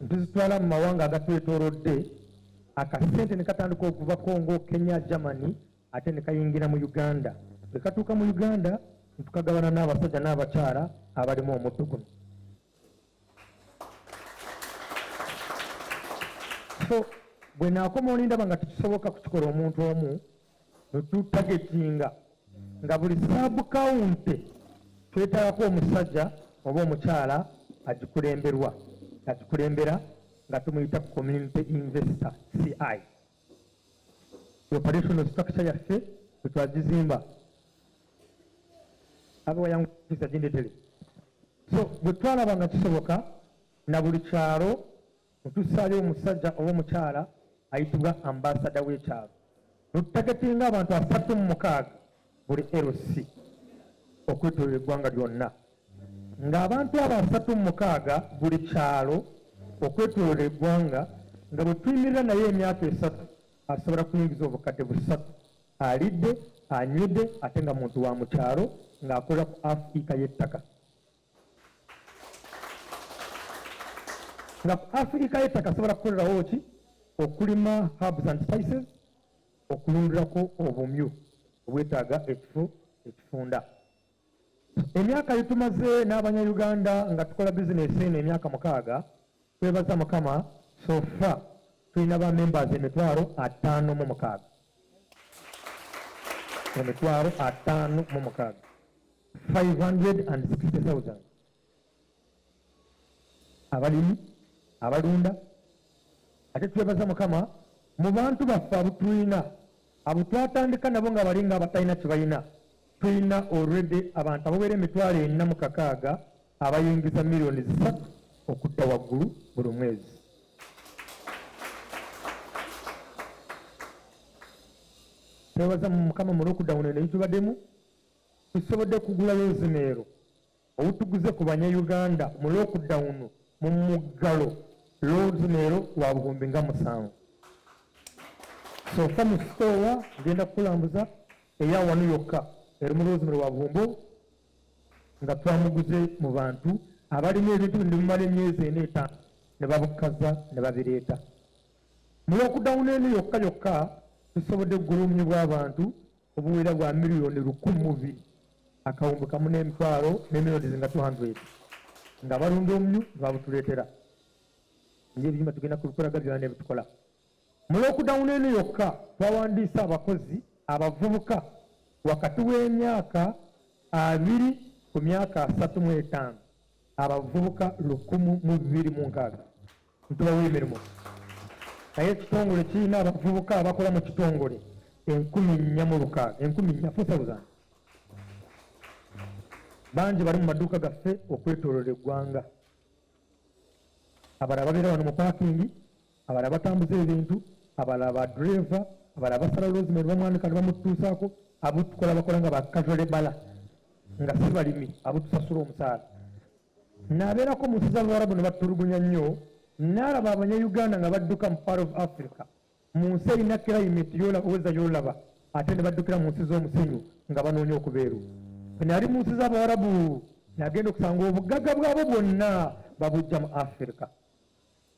Ntuzitwala mu mawanga agatwetoolodde, akasente ne katandika okuva Congo, Kenya, Germany, ate ne kayingira mu Uganda. Bwe katuuka mu Uganda, ntukagabana n'abasajja n'abakyala abalimu omuddo guno. So bwe naakoma olindaba nga tekisoboka kukikola omuntu omu, netutagetinga nga buli sub county twetaagako omusajja oba omukyala agikulemberwa, agikulembera nga tumuyita community investor, CI. Operational structure yaffe bwe twagizimba abe wayanguyisa gindetere. So bwe twalaba nga kisoboka na buli kyalo netussaayo omusajja oba omukyala ayitibwa ambasada w'ekyalo, netutagetinga abantu 36 buli LC okwetooloola eggwanga lyonna, ng'abantu abo 36 buli kyalo okwetooloola eggwanga, nga bwe tuyimirira naye emyaka 3 asobola kuyingiza obukadde 3, alidde, anywedde, ate nga muntu wa mu kyalo ng'akolera ku Afirika y'ettaka, nga ku Afirika y'ettaka asobola kukolerawo ki? Okulima herbs and spices, okulundirako obumyu obwetaaga ekifo ekifunda. Emyaka gyetumaze n'Abanyayuganda nga tukola bizinesi eno, emyaka 6, twebaza Mukama, so far tulina ba members 56,000, 56,000, 560,000, abalimi abalunda. Ate twebaza Mukama, mu bantu baffe abutulina, abo twatandika nabo nga bali nga abatalina kye balina, tulina already abantu abawera 460,000 abayingiza miliyoni 3 okudda waggulu buli mwezi. Twebaza mu Mukama, mu lockdown eno etubaddemu tusobodde kugula rosemary obutuguze ku Bannayuganda mu lockdown, mu muggalo, rosemary wa 70,000. So far mu sitoowa ngenda kukulambuza eya wano yokka erimu rosemary wa buwumbi, nga twamuguze mu bantu abalina ebintu bino, bimala emyezi 4, 5, ne babukaza ne babireeta. Mu lockdown eno yokka yokka tusobodde okugula obumyu bw'abantu obuwera bwa miliyoni 1,002, akawumbi kamu n'emitwalo n'emiliyoni zinga 200, nga balunda omumyu ne babutuleetera. Ngaebiyumba tugenda kubikolaga byonna nebitukola. Mu lockdown eno yokka twawandiise abakozi abavubuka wakati w'emyaka 20 ku myaka 35, abavubuka 1,260, ntubawa emirimu. Naye ekitongole kirina abavubuka abakola mu kitongole 4,600, 4,000, 4,000. Bangi bali mu maduuka gaffe okwetooloola eggwanga, abalala babeera wano mu parking, abalala batambuza ebintu, abalala ba driver, abalala basala rosemary bamwanika ne bamutuusaako. Abo tukola bakola nga ba casual labourer, nga si balimi, abo tusasula omusaala. Naabeerako mu nsi z'Abawarabu ne batulugunya nnyo, naalaba Abanyayuganda nga badduka mu part of Africa, mu nsi erina climate yolaba, weather yolaba, ate ne baddukira mu nsi z'omusenyu nga banoonya okubeeru. Nali mu nsi z'Abawarabu, nagenda okusanga obugagga bwabo bwonna babujja mu Africa.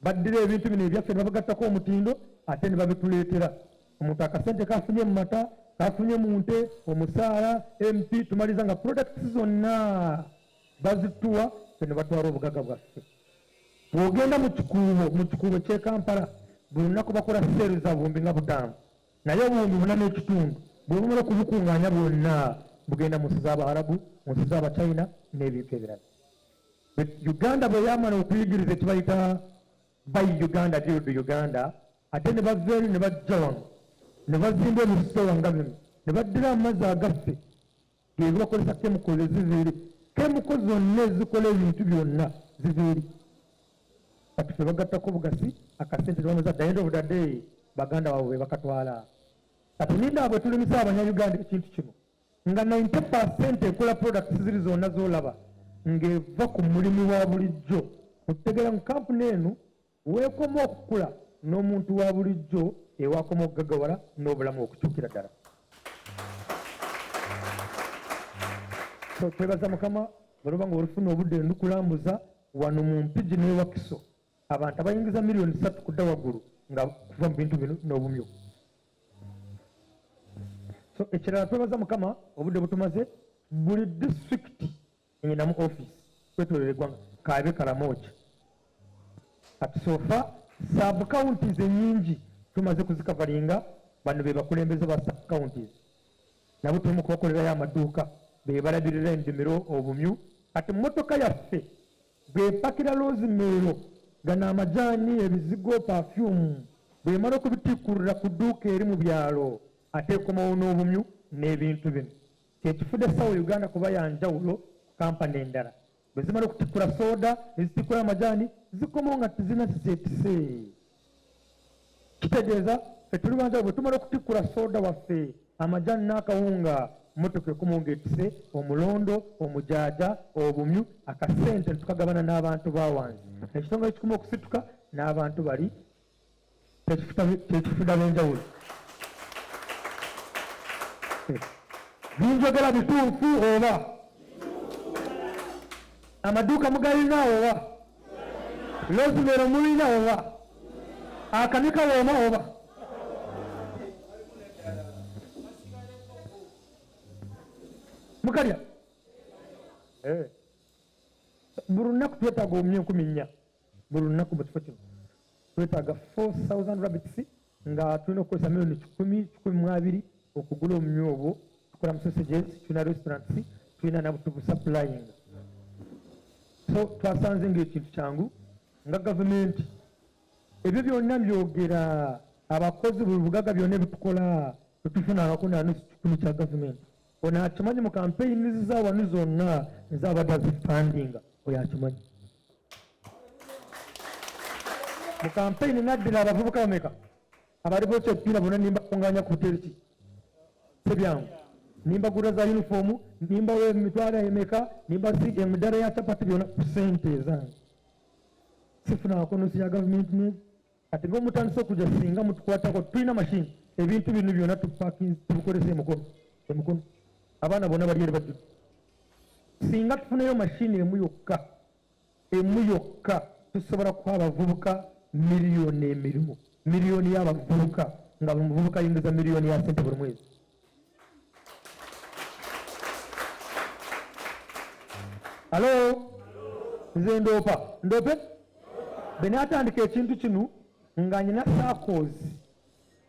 Baddira ebintu bino ebyaffe ne babagattako omutindo, ate ne babituleetera. Omuntu akasente kafunye mu mata, kafunye mu nte, omusaala mp, tumaliza nga products zonna bazituwa ffe ne batwala obugagga bwaffe. Bw'ogenda mu Kikuubo, mu Kikuubo ky'e Kampala, buli lunaku bakola sale za 50,000, naye 4,500 bwe bumala okubukuŋŋaanya bwonna bugenda mu nsi z'Abaharabu, mu nsi z'Abachina n'ebintu ebirala. Uganda bwe yamala okuyigiriza ekibayita Buy Uganda, Build Uganda, ate ne bava eri ne bajja wano ne bazimba ebisitowa nga bino, ne baddira amazzi agaffe ge bakozesa, chemical eziva eri, chemical zonna ezikola ebintu byonna ziva eri. Kati ffe bagattako bugasi akasente tebamaze. At the end of the day baganda baabwe be bakatwala. Kati ninda bwe tulimisa Abanyayuganda ekintu kino, nga 90% ekola products ziri zonna zolaba ng'eva ku mulimi wa bulijjo, okutegeera ngu kampuni eno weekoma okukula n'omuntu wa bulijjo ewakoma okugagawala n'obulamu okukyukira ddala. So twebaza Mukama. Bweluba nga olufuna obudde, ndukulambuza wano mu Mpigi n'ewakiso. Abantu abayingiza 3 miliyoni kudda waggulu nga kuva mu bintu bino n'obumyu. So ekirala, twebaza Mukama, obudde butumaze, buli disitulikiti enyinamu office kwetolera eggwanga, kabe Karamoja. Kati so far sub counties enyingi tumaze kuzikavaringa. Bano be bakulembeze ba sub counties, nabo tuli mu kubakolerayo amaduuka, be balabirira endimiro, obumyu. Kati motoka yaffe bwepakira rosemary, gano amajaani, ebizigo, perfume, bwemala okubitiikulira ku dduuka eri mu byalo, ate ekomawo n'obumyu n'ebintu bino. Kyekifudde Sawo Uganda kuba yanjawulo ku kampani endala. Bwe zimala okutikkula sooda, nezitikkula amajaani, zikomawo nga tezirina kizeetise. Kitegeeza ffe tuli banjawulo. Bwe tumala okutikkula sooda waffe, amajaani n'akawunga, motoka ekomawo ng'etise omulondo, omujaaja, obumyu. Akasente netukagabana n'abantu ba wansi. Ekitongole kikuma okusituka n'abantu bali, kyekifudde ab'enjawulo. Binjogera bituufu oba amaduuka mugalina, oba rosemary mulina, oba akamyu kawooma, oba mukalya? Eh. Buli lunaku twetaaga obumyu 4000 buli lunaku. Mu kifo kino twetaaga 4000 rabbits, nga tulina okukozesa miliyoni 100, 120 okugula obumyu obwo. Tukola mu sausages, tulina restaurants, tulina nabo tubusupplying. So twasanze ngaekintu kyangu nga gavumenti. Ebyo byonna byogera abakozi, buli bugaga byonna ebitukola, tetufunangako nanusu kikumi kya gavumenti. Ono akimanyi, mu campaigns za wano zonna nze abadde azifundinga. Oyo akimanyi, mu campaign naddira abavubuka bameka abali bokya epiira bonna, nimbakunganya ku hoteri ki sebyangu, nimbagula za uniform, nimbawa emitwalo emeka, nimbasiiga emidaala ya capati, byonna ku sente ezange. Sifunangako nusu ya gavumenti. Ne kati nga omutandise okujja, singa mutukwatako, tulina mashini, ebintu bino byonna tubikozesa emikono. Abaana bonna bali eri bajjudde. Singa tufunayo mashini emu yokka, emu yokka, tusobola kuwa abavubuka miliyoni emirimu, miliyoni y'abavubuka, nga buli muvubuka ayingiza miliyoni ya sente buli mwezi. Alo, nze ndoopa ndoope. Bwe naatandika ekintu kino nga nyina SACCOs,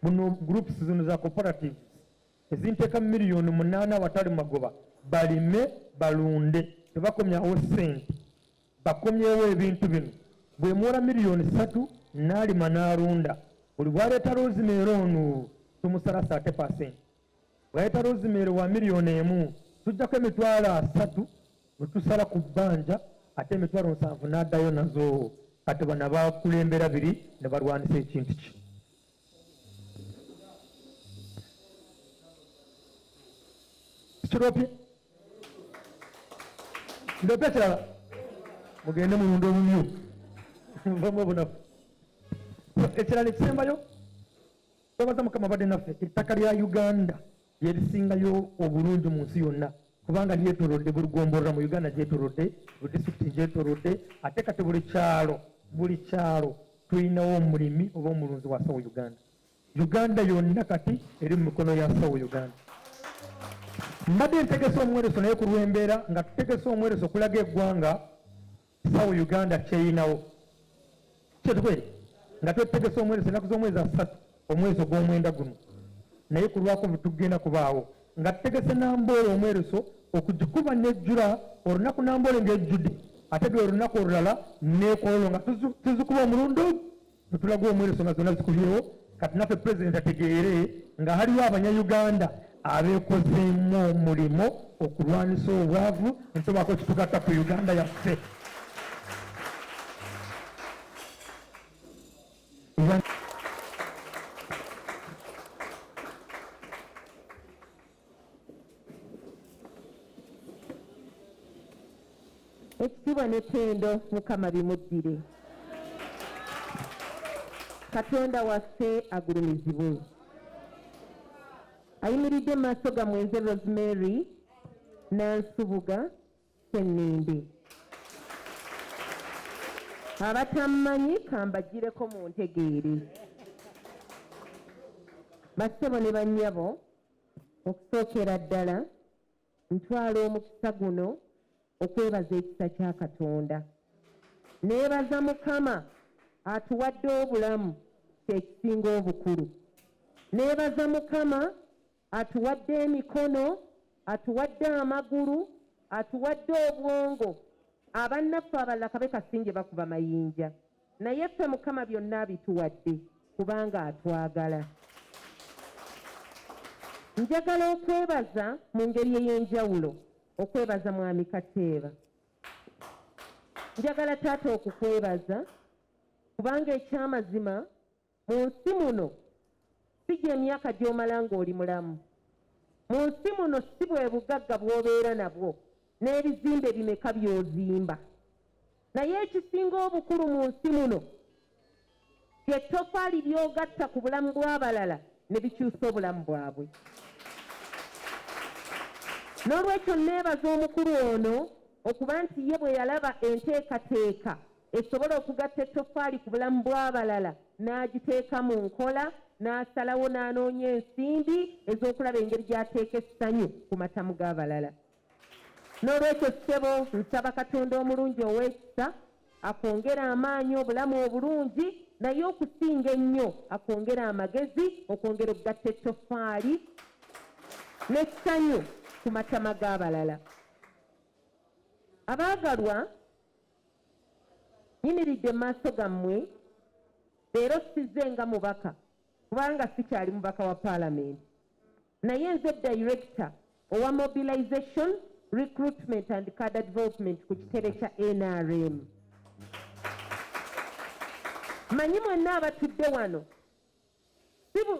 buno groups zino za cooperatives ezinteeka 8 miliyoni watali magoba, balime balunde, tebakomyawo sente, bakomyewo ebintu bino. Bwe muwola 3 miliyoni n'alima n'alunda, buli bwaleeta rosemary ono tumusala 30%. Bwaleeta rosemary wa 1 miliyoni tujjako 30,000 netusala ku bbanja, ate 70,000 n'addayo nazo. Kati bano bakulembera biri ne balwanisa ekintu ki kiropye ndoope. Ekirala, mugende mulunde obumyu, muvamu obunafu. Ekirala ekisembayo, twebaza Mukama badde naffe. Ettaka lya Uganda lyerisingayo obulungi mu nsi yonna, kubanga lyetolodde buli gombolola mu Uganda, gyetolodde buli disitulikiti, gyetolodde. Ate kati buli kyalo, buli kyalo tulinawo omulimi oba omulunzi wa Sawo Uganda. Uganda yonna kati eri mu mikono ya Sawo Uganda. Mbadde ntegese omwereso, naye ku lw'embeera nga tutegese omwereso okulaga eggwanga Sawo Uganda kyeyinawo kyetukwere, nga twetegese omwereso ennaku z'omwezi 3, omwezi ogw'omwenda guno, naye ku lwako tugenda kubaawo nga tutegese Namboole omwereso okugikuba nejjula olunaku. Namboole ng'ejjudde, ate lwe olunaku olulala nekololo nga tuzikuba omulundi netulaga omwereso nga zonna zikubyewo. Kati naffe pulezidenti ategeere nga haliwo Abanyayuganda abeekozeemu omulimu okulwanisa obwavu, ntubaako kitugatta ku Uganda yaffe. Ekitiibwa n'ettendo Mukama bimuddire. Katonda waffe agulumizibwe. Ayimiridde mu maaso gammwe nze Rosemary Nansubuga Senninde. Abatammanyi kambagireko mu ntegeere. Bassebo ne bannyabo, okusookera ddala ntwala omukisa guno okwebaza ekisa kya Katonda. Neebaza Mukama atuwadde obulamu kyekisinga obukulu. Neebaza Mukama atuwadde emikono, atuwadde amagulu, atuwadde obwongo. Abannaffe abalala kabe kasinge bakuba mayinja, naye ffe Mukama byonna abituwadde kubanga atwagala. Njagala okwebaza mu ngeri ey'enjawulo okwebaza Mwami Kateeba. Njagala taata okukwebaza kubanga ekyamazima mu nsi muno si gy'emyaka gy'omala ng'oli mulamu. Mu nsi muno si bwe bugagga bw'obeera nabwo n'ebizimbe bimeka by'ozimba. Naye ekisinga obukulu mu nsi muno lye ttofaali ly'ogatta ku bulamu bw'abalala ne bikyusa obulamu bwabwe. N'olwekyo nneebaza omukulu ono okuba nti ye bwe yalaba enteekateeka esobola okugatta ettoffaali ku bulamu bw'abalala n'agiteeka mu nkola n'asalawo n'anoonya ensimbi ez'okulaba engeri gy'ateeka essanyu ku matamu g'abalala. N'olwekyo ssebo nsaba Katonda omulungi ow'ekisa akwongere amaanyi, obulamu obulungi naye okusinga ennyo akwongere amagezi okwongera okugatta ettoffaali n'essanyu ku matama g'abalala. Abaagalwa, nyimiridde mu maaso gammwe leero sizze nga mubaka kubanga sikyali mubaka wa Paalamenti naye nze Director owa Mobilization, Recruitment and Cadre Development ku kitebe kya nrm. Mmanyi mwenna abatudde wano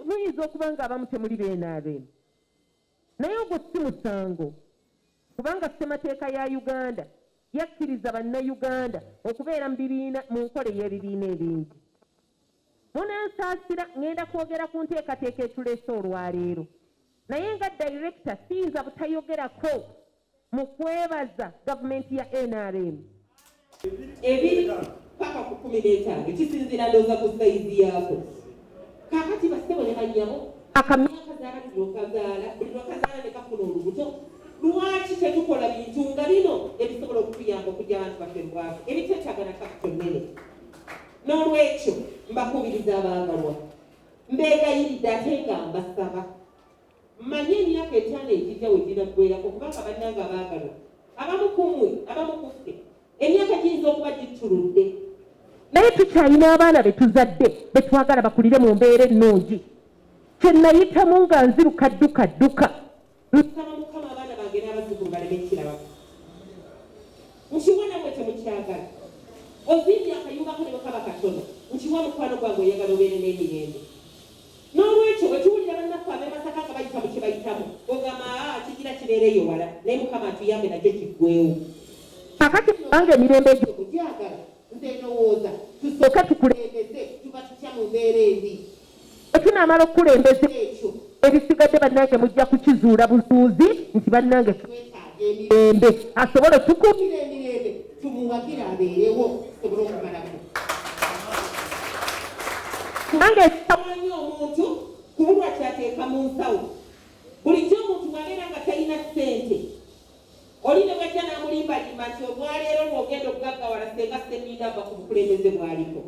muyinza okuba nga abamu temuli ba nrm naye ogwo si musango kubanga ssemateeka ya Uganda yakkiriza Bannayuganda okubeera mu bibiina mu nkola ey'ebibiina ebingi. Munansaasira ngenda kwogera ku nteekateeka etuleese olwaleero naye nga Director siyinza butayogerako mu kwebaza gavumenti ya nrm. Ebiri paka ku 15 kisinziira ndowooza ku sayizi yaako. Kaakati bassebo ne bannyabo, akamyaka zaala buli lw'okazaala, buli lw'okazaala ne kafuna olubuto. Lwaki tetukola bintu nga bino ebisobola okutuyamba okuggya abantu baffe mu bwavu ebiteetaaga na kapito nnene? N'olwekyo mbakubiriza abaagalwa, mbeegayiridde ate nga mbasaba, mmanyi emyaka etaano egijja we ginaggweerako, kubanga bannange abaagalwa, abamu ku mmwe, abamu ku ffe, emyaka giyinza okuba gittuludde, naye tukyalina abaana be tuzadde be twagala bakulire mu mbeera ennungi. Kye nnayitamu nga nziruka dduka dduka. Nsaba Mukama abaana bange n'abazzukulu baleme kukirabako. Nkiwa nammwe temukyagala. Ozimbye akayumba ko ne bwe kaba katono, nkiwa mukwano gwange oyagala obeere n'emirembe. N'olwekyo bwe tuwulira bannaffe ab'e Masaka nga bayita mu kye bayitamu, ogamba aa kigira kibeera eyo wala, naye Mukama atuyambe nakyo kiggweewo. Kaakati kubanga emirembe egyo Mugyagala, nze ndowooza tusooke tukulembeze tuva tutya mu mbeera embi. Bwe tunaamala okukulembeza ekyo, ebisigadde bannange mujja kukizuula buzuuzi nti bannange twetaaga emirembe asobole otukuumira emirembe, tumuwagire abeerewo tusobole okumalako. Kubanga ekitawaanya omuntu kubulwa ky'ateeka mu nsawo. Bulijjo omuntu bw'abeera nga talina ssente, oli ne bw'ajja n'amulimbalimba nti olwaleero lw'ogenda okugaggawala ssenga Ssenninda ava ku bukulembeze bw'aliko.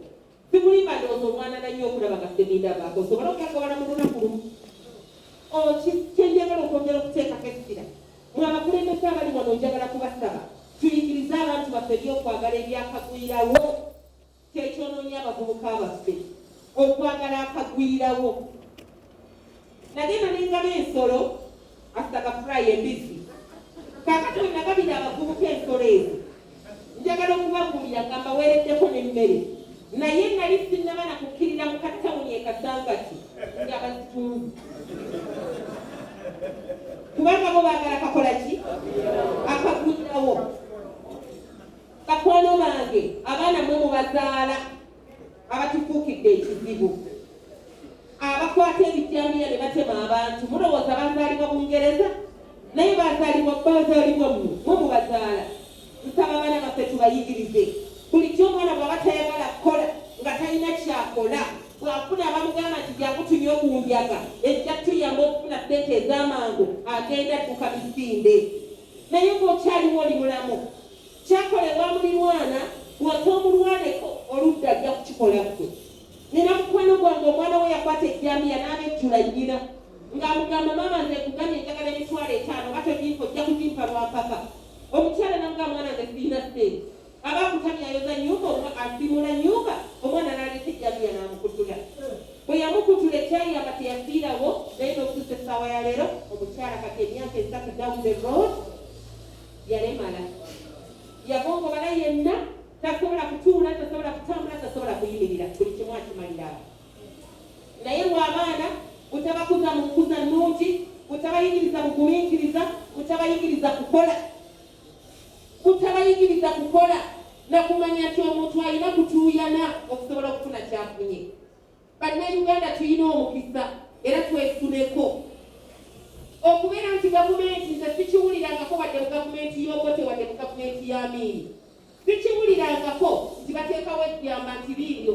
Sikulimba ndowooza olwanana nnyo okulaba nga Sseninda avaako osobole okugaggawala mu lunaku lumu. Oh, ki, kye njagala okwongera okuteekako essira, mwe abakulembeze abali wano njagala kubasaba tuyigirize abantu baffe eby'okwagala ebyakagwirawo. Kye kyonoonye abavubuka baffe, okwagala akagwirawo. Nagenda ne ngaba ensolo, after ka fry embizzi. Kaakati bwe nagabira abavubuka ensolo ezo, njagala okubabuulira nga mbaweereddeko n'emmere, naye nali sinnaba na kukkirira mu katawuni e Kasangati nga bazitunze. Kubanga bo baagala kakola ki? Akagwirawo. Bakwano bange, abaana mwe mubazaala abatufuukidde ekizibu. Abakwata ebijambiya ne batema abantu mulowooza bazaalibwa Bungereza? Naye bazaalibwa bazaalibwa mmwe, mwe mubazaala. Nsaba abaana baffe tubayigirize. Bulijjo omwana bw'aba tayagala kukola nga talina kyakola, bw'afuna abamugamba nti jangu tunywe ku njaga ejja kutuyamba okufuna ssente ez'amangu, agenda adduka misinde. Naye ng'okyaliwo oli mulamu, ky'akola ewa mulirwana bw'otoomulwaneko oludda ajja kukikola ggwe. Nina mukwano gwange omwana we yakwata ejjambiya n'abejjula nnyina ng'amugamba maama nze nkugambye njagala 50,000 oba togimpa ojja kugimpa lwa mpaka. Omukyala n'amugamba mwana nze sirina ssente. Aba akutamye ayoza nnyumba oba asiimuula nnyumba, omwana n'aleeta ejjambiya n'amukutula. Bwe yamukutula ekyayamba teyafiirawo naye n'okutuusa essaawa ya leero omukyala kati emyaka 3 down the road yalemala. Yagongobala yenna, tasobola kutuula, tasobola kutambula, tasobola kuyimirira, buli kimu akimalira awo. Naye lw'abaana butabakuza mu nkuza nnungi, butabayigiriza bugumiikiriza, butabayigiriza kukola. Butabayigiriza kukola na kumanya nti omuntu alina kutuuyana okusobola okufuna ky'afunye. Bannayuganda tulina omukisa era twesuneko okubeera nti gavumenti, nze sikiwulirangako wadde mu gavumenti y'Obote wadde mu gavumenti ya Amiini, sikiwulirangako nti bateekawo ejjamba nti liiryo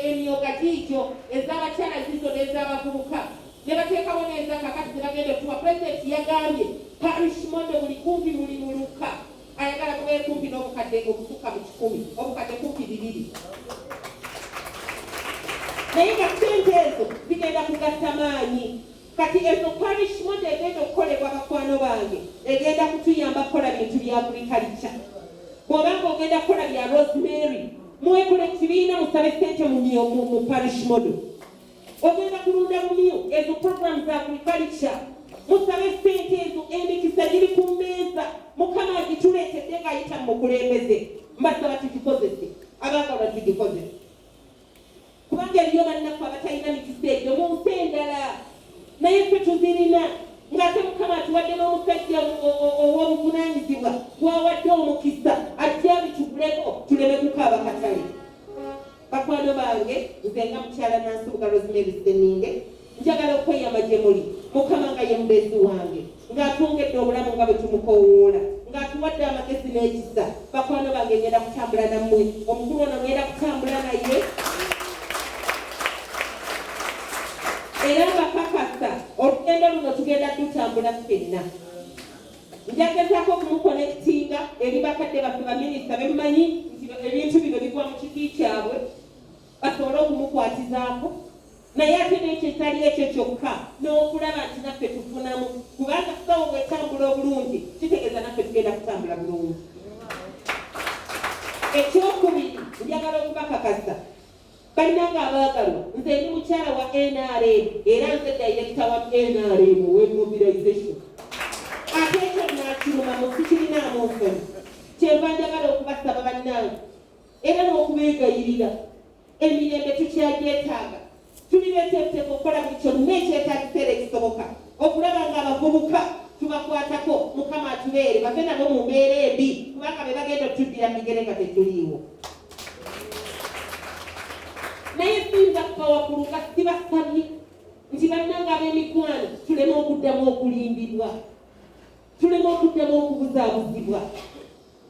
emyoga giigyo ez'abakyala zizo n'ez'abavubuka ne bateekawo n'eza kakati ze bagenda otuwa. Pulezidenti yagambye parish model buli kumpi buli muluka ayagala kubeera kumpi n'obukadde obusukka mu 100, obukadde kumpi 200. Naye nga ssente ezo zigenda kugatta maanyi. Kati ezo parish model egenda okukolebwa bakwano bange egenda kutuyamba kukola bintu bya agriculture. Bw'obanga ogenda kukola bya rosemary, mwekole ekibiina musabe ssente mu parish model. Ogenda kulunda bumyu, ezo program za agriculture musabe ssente ezo. Emikisa giri ku mmeeza, Mukama agituleetedde ng'ayita mu mukulembeze. Mbasaba tugikozese, abaagalwa tugikozese, kubanga eriyo bannaffe abatalina mikisa egyo mu nsi endala, naye ffe tuzirina, ng'ate Mukama atuwadde n'omusajja ow'obuvunaanyizibwa gw'awadde omukisa ajje abituguleko tuleme kukaaba katale. Bakwano bange, nze nga mukyala Nansubuga Rosemary Ssenninge njagala okweyama gye muli, Mukama nga ye mubeezi wange, ng'atwongedde obulamu nga bwe tumukoowoola, ng'atuwadde amagezi n'ekisa. Bakwano bange, ngenda kutambula nammwe, omukulu ono ngenda kutambula naye, era mbakakasa olugendo luno tugenda tutambula ffenna. Njagezaako okumuconnectinga eri bakadde baffe baminisita bemmanyi nti ebintu bino bigwa mu kiti kyabwe, basobole okumukwatizaako. Naye ate n'ekyo ekitali ekyo kyokka, n'okulaba nti naffe tufunamu, kubanga sawo bwetambula obulungi kitegeeza naffe tugenda kutambula bulungi. Ekyokubiri, njagala okubakakasa bannange abaagalwa, nze ndi mukyala wa NRM era nze director wa NRM owe mobilization. Ate ekyo nakirumamu, sikirinaamu nsonyi. Kyenva njagala okubasaba bannange era n'okubeegayirira, emirembe tukyagyetaaga. Tuli beteefuteefu okukola buli kyonna ekyetaagisa era ekisoboka okulaba nga abavubuka tubakwatako. Mukama atubeere, bave nabo mu mbeera embi, kubanga be bagenda otuddira mu bigere nga tetuliiwo. Naye siyinza kuva waggulu nga sibasabye nti bannange ab'emikwano, tuleme okuddamu okulimbibwa, tuleme okuddamu okubuzaabuzibwa.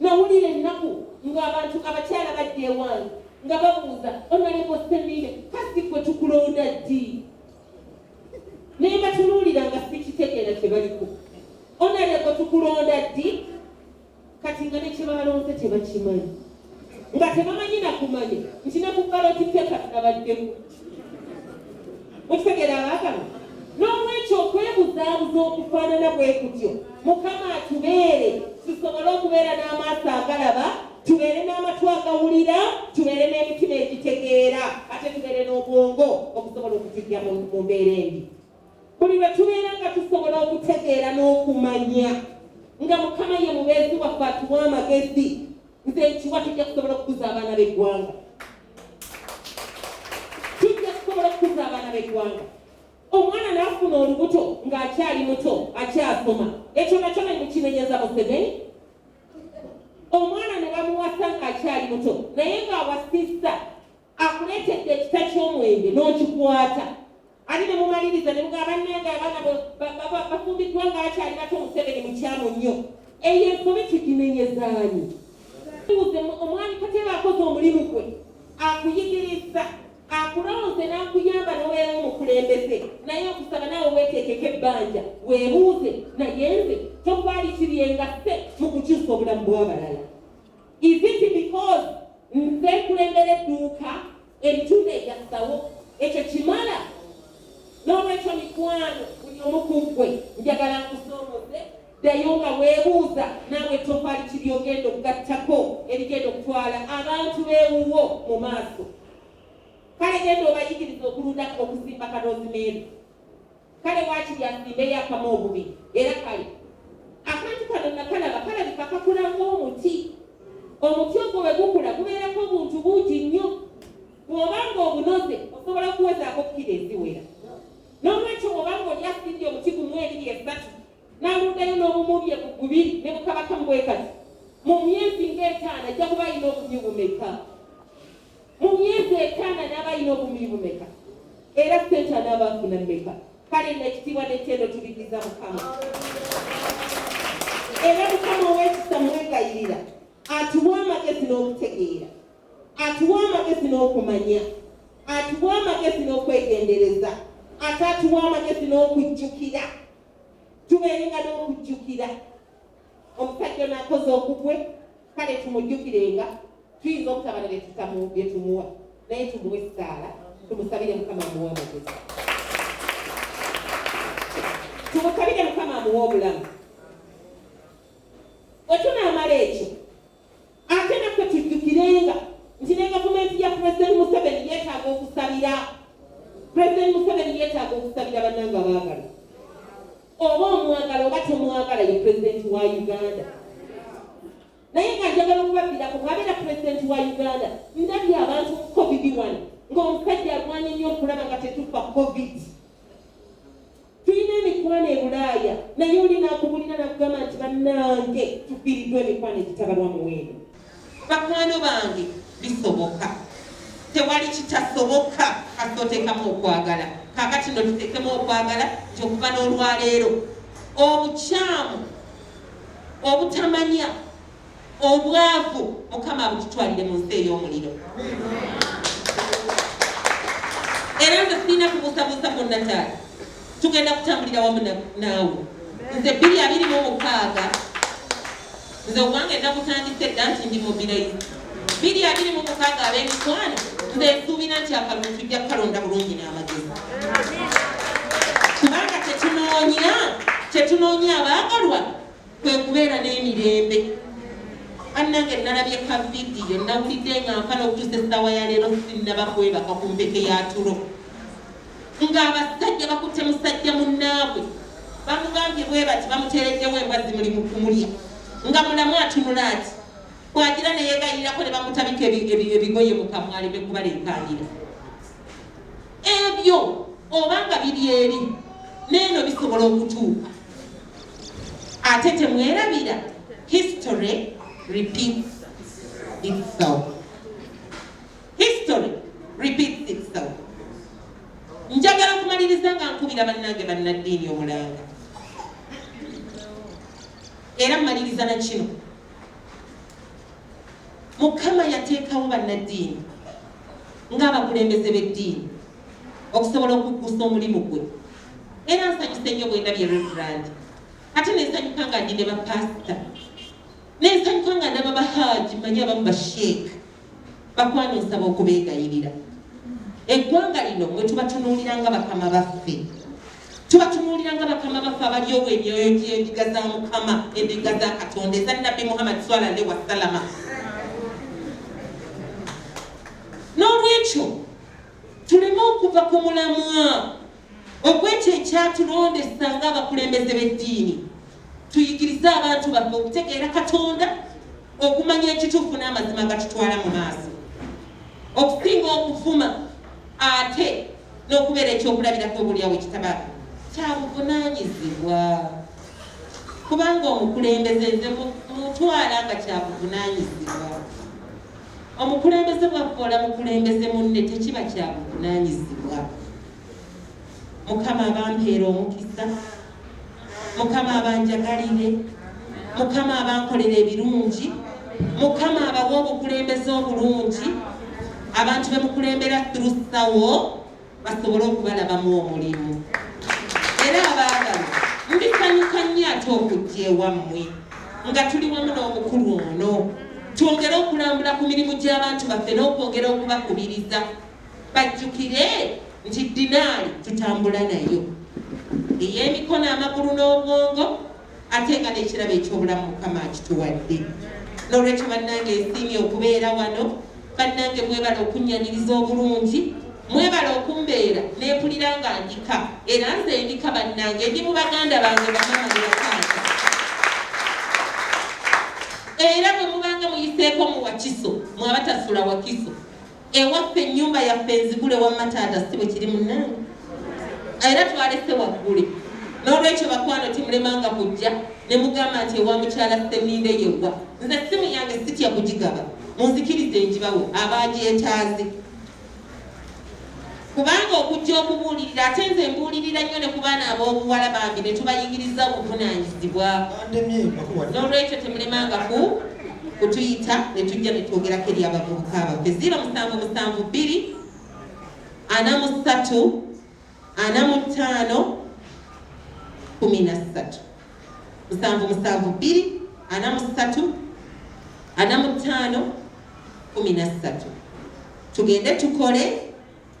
Nawulira ennaku ng'abantu abakyala bajja ewange nga babuuza, "Honorable Sseninde, kasi gwe tukulonda ddi?" Naye batunuulira nga sikitegeera kye baliko. "Honorable, tukulonda ddi?" Kati nga ne kyebalonze tebakimanyi, nga tebamanyi nakumanya nti ne ku ballot paper nabaddeko. Mukitegeera abaagala? N'olwekyo okwebuzaabuza okufaanana bwe kutyo, Mukama atubeere tusobole okubeera n'amaaso agalaba, tubeere n'amatu agawulira, tubeere n'emitima egitegeera, ate tubeere n'obwongo okusobola okutujja mu mbeera embi. Buli lwe tubeera nga tusobola okutegeera n'okumanya nga Mukama ye mubeezi waffe atuwa amagezi, nze nkiwa tujja kusobola okukuza abaana b'eggwanga, tujja kusobola okukuza abaana b'eggwanga. Omwana n'afuna olubuto ng'akyali muto akyasoma, ekyo nakyo nemukinenyeza Museveni. Omwana ne bamuwasa ng'akyali muto, naye ng'awasizza akuleetedde ekita ky'omwenge n'okikwata, ate ne mumaliriza ne mugamba bannange abaana bafumbiddwa nga bakyali bato, Museveni mukyamu nnyo. Eyo ensobi tuginenyezaani? Buuze omwami Kateeba akoze omulimu gwe, akuyigiriza, akulonze n'akuyamba n'obeera omukulembeze, naye okusaba naawe weeteekeko ebbanja, weebuuze naye nze tofaali kiryengasse mu kukyusa obulamu bw'abalala. Is it because nze nkulembera edduuka eritunda ebyassawo ekyo kimala? N'olwekyo mikwano, buli omu ku ggwe njagala nkusoomoze, ddayo nga weebuuza naawe ettofaali ki ly'ogenda okugattako erigenda okutwala abantu b'ewuwo mu maaso. Kale genda obayigirize okulunda, okusimba ka rosemary. Kale waakiri asimbeyo akamu obubi. Era kale akantu kano nakalaba kalabika kakula ng'omuti. Omuti ogwo bwe gukula gubeerako obuntu bungi nnyo. Bw'oba ng'obunoze osobola okuwezaako kiro eziwera. N'olwekyo bw'oba ng'oli asimbye omuti gumu ebiri esatu n'alundayo n'obumu bye bubiri ne bukaba kamu bwe kati, mu myezi ng'etaano ajja kuba alina obumyu bumeka? Mu myezi etaano anaaba alina obumyu bumeka? Era ssente anaaba afuna mmeka? Kale nno ekitiibwa n'ettendo tubiddiza Mukama. Era Mukama ow'ekisa mwegayirira atuwe amagezi n'okutegeera, atuwe amagezi n'okumanya, atuwe amagezi n'okwegendereza, ate atuwe amagezi n'okujjukira. Tubeerenga n'okujjukira. Omusajja ono akoze ogugwe, kale tumujjukirenga. Tuyinza obutaba na bye tumuwa, naye tumuwe essaala, tumusabire Mukama amuwe amagezi, tumusabire Mukama amuwe obulamu. Bwe tunaamala ekyo, ate naffe tujjukirenga nti ne gavumenti ya Pulezidenti Museveni yeetaaga okusabira. Pulezidenti Museveni yeetaaga okusabira bannange abaagala. Oba omwagala oba tomwagala, ye pulezidenti wa Uganda. Naye nga njagala okubabbirako, bw'abeera pulezidenti wa Uganda, ndabye abantu mu COVID wano ng'omusajja alwanye nnyo okulaba nga tetufa COVID. Tulina emikwano e Bulaaya, naye oli n'akubulira n'akugamba nti bannange tufiiriddwa emikwano egitabalwa muwendo. Bakwano bange, bisoboka, tewali kitasoboka kasita oteekamu okwagala. Kaakati nno tuteekemu okwagala nti okuva n'olwaleero obukyamu, obutamanya, obwavu Mukama abututwalire mu nsi ey'omuliro. Era nze sirina kubuusabuusa kwonna taata, tugenda kutambulira wamu naawe. Nze 2026 nze owange nakutandise dda nti ndi mobilize. 2026 ab'emikwano, nze nsuubira nti akalulu tujja kukalonda bulungi n'amagezi, kubanga kyetunoonya abaagalwa kwe kubeera n'emirembe. Bannange, nalabye ka vidiyo, nawulidde nga nfa n'okutuusa essaawa ya leero sinnaba kwebaka ku mpeke ya tulo, ng'abasajja bakutte musajja munnaabwe, bamugambye bwe bati, bamuteereddewo embwa zimuli mu kumulya nga mulamu, atunula ati bw'agira ne yeegayirirako ne bamutabika ebigoye mu kamwa aleme kubaleekaanira. Ebyo oba nga biri eri n'eno bisobola okutuuka. Ate temwerabira, history repeats itself. History repeats itself. Njagala okumaliriza nga nkubira bannange bannaddiini omulanga, era mmaliriza na kino. Mukama yateekawo bannaddiini ng'abakulembeze b'eddiini okusobola okuggusa omulimu gwe. Era nsanyuse nnyo bwe ndabye Reverand, ate nensanyuka nga ndi ne bapasita, nensanyuka nga ndaba bahaji, manyi abamu basheek. Bakwano, nsaba okubeegayirira, eggwanga lino mwe tubatunuulira nga bakama baffe, tubatunuulira nga bakama baffe abalyowa emyoyo gy'endiga za Mukama, endiga za Katonda eza Nabbi Muhammad swala alehi wassalama. N'olwekyo tuleme okuva ku mulamwa ogw'ekyo ekyatulondesa ng'abakulembeze b'eddiini, tuyigirize abantu baffe okutegeera Katonda, okumanya ekituufu n'amazima gatutwala mu maaso, okusinga okuvuma ate n'okubeera ekyokulabirako obulyawo ekitaba kyabuvunaanyizibwa, kubanga omukulembeze nze mutwala nga kyabuvunaanyizibwa. Omukulembeze bw'avvoola mukulembeze munne tekiba kyabuvunaanyizibwa. Mukama abampeera omukisa, Mukama abanjagalire, Mukama abankolera ebirungi. Mukama abawe obukulembeze obulungi, abantu be mukulembera through SAWO basobole okubalabamu omulimu. Era abaagala ndisanyuka nnyo ate okujja ewammwe nga tuli wamu n'omukulu ono, twongere okulambula ku mirimu gy'abantu baffe n'okwongera okubakubiriza bajjukire nti dinaali tutambula nayo ey'emikono, amagulu n'obwongo, ate nga n'ekirabo eky'obulamu Mukama akituwadde. N'olwekyo bannange, nsiimye okubeera wano. Bannange, mwebale okunnyaniriza obulungi, mwebale okumbeera neempulira nga ndika, era nze ndika. Bannange, ndi mu baganda bange, bamama ne bataata. Era bwe mubanga muyiseeko mu Wakiso, mwabatasula Wakiso, ewaffe ennyumba yaffe enzigule. Wamma taata, si bwe kiri munnange? Era twalese waggule. N'olwekyo bakwano, timulemanga kujja ne mugamba nti ewa mukyala Sseninde yewa. Nze simu yange sitya kugigaba, munzikirize ngibawe abagyetaaze, kubanga okujja okubuulirira, ate nze mbuulirira nnyo ne ku baana ab'obuwala bambi ne tubayigiriza obuvunaanyizibwa. N'olwekyo temulemanga ku kutuyita ne tujja ne twogerako eri abavubuka baffe. 0772 43 45 13, 772 43 45 13. Tugende tukole,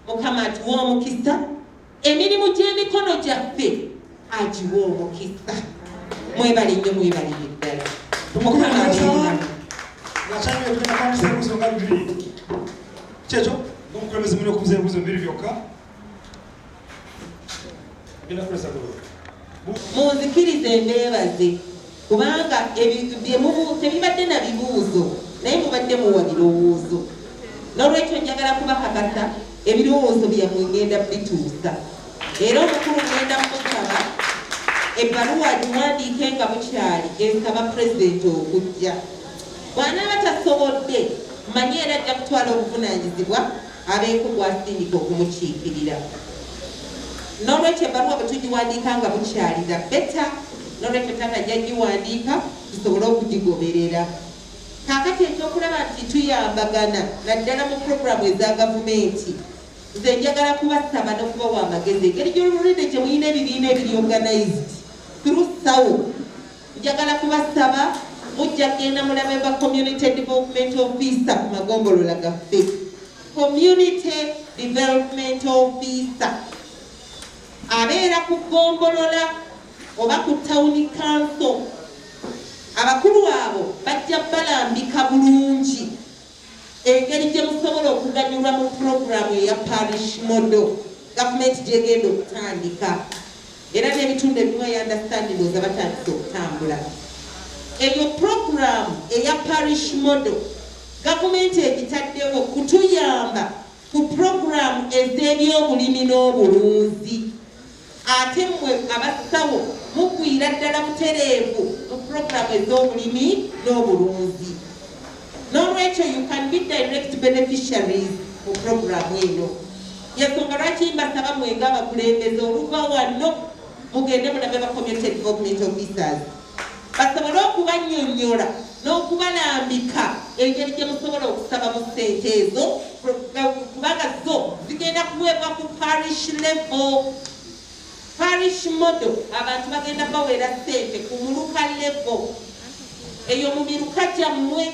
Mukama atuwe omukisa, emirimu gy'emikono gyaffe agiwe omukisa. Mwebale nnyo, mwebalire ddala. Mukama abeere. Ngakyanywe tugenda kwandisa ebibuuzo nga bibiri kyekyo n'omukulembeze mulina okubuuza ebibuuzo bibiri byokka. Genda kulesa golo. Munzikirize mbeebaze, kubanga tebibadde na bibuuzo, naye mubadde muwa birowoozo. N'olwekyo njagala kubakakasa, ebirowoozo byammwe ngenda bituusa, era omukulu ngenda musaba ebbaluwa agiwandiike nga bukyali esaba pulezidenti okujja. Bw'anaaba tasobodde, mmanyi era ajja kutwala obuvunaanyizibwa abeeko gwasindika okumukiikirira. N'olwekyo ebbaluwa bwe tugiwandiika nga bukyali, the better. N'olwekyo taata ajja giwandiika tusobole okugigoberera. Kaakati ekyokulaba nti tuyambagana naddala mu puroguramu eza gavumenti, nze njagala kubasaba n'okubawa amagezi. Engeri gy'olulidde gye mulina ebibiina ebiri organized through SAWO, njagala kubasaba mujja kugenda mulabe ba community development officer ku magombolola gaffe. Community development officer abeera ku ggombolola oba ku town council. Abakulu abo bajja balambika bulungi engeri gye musobola okuganyulwa mu puroguramu eya parish model gavumenti gyegenda okutandika. Era n'ebitundu ebimu eya understanding oza batandise okutambula eyo puroguramu eya parish model. Gavumenti egitaddewo kutuyamba ku puroguramu ez'ebyobulimi n'obulunzi, ate mmwe abasawo mugwira ddala butereevu mu puroguramu ez'obulimi n'obulunzi. N'olwekyo you can be direct beneficiaries mu puroguramu eno. Yensonga lwaki mbasaba mwenga abakulembeze, oluva wano mugende mulabe ba community development officers basobole okubannyonnyola n'okubalambika engeri gye musobola okusaba mu ssente ezo, kubanga zo zigenda kuweebwa ku parish level. Parish model, abantu bagenda baweera ssente ku muluka level eyo mu miruka gyammwe,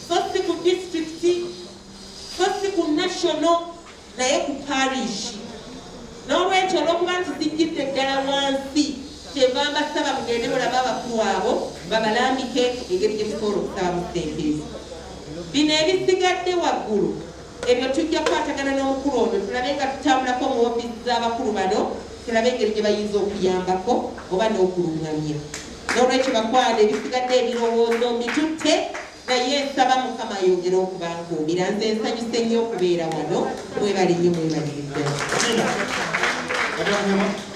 so si ku disitulikiti, so si ku national, naye ku parish. N'olwekyo olw'okuba nti zijjidde ddala wansi, kyenva mbasaba mugende mulabe abakulu abo babalambike engeri gye musobola okusaba mu ssente ezo. Bino ebisigadde waggulu ebyo tujja kukwatagana n'omukulu ono, tulabe nga tutambulako mu ofiisi z'abakulu bano, tulabe engeri gye bayinza okuyambako oba n'okuluŋŋamya. N'olwekyo bakwano, ebisigadde ebirowoozo mbitutte, naye nsaba Mukama ayongere okubankuumira. Nze nsanyuse nnyo okubeera wano. Mwebale nnyo, mwebalire ddala. Tina, wadde kunyuma.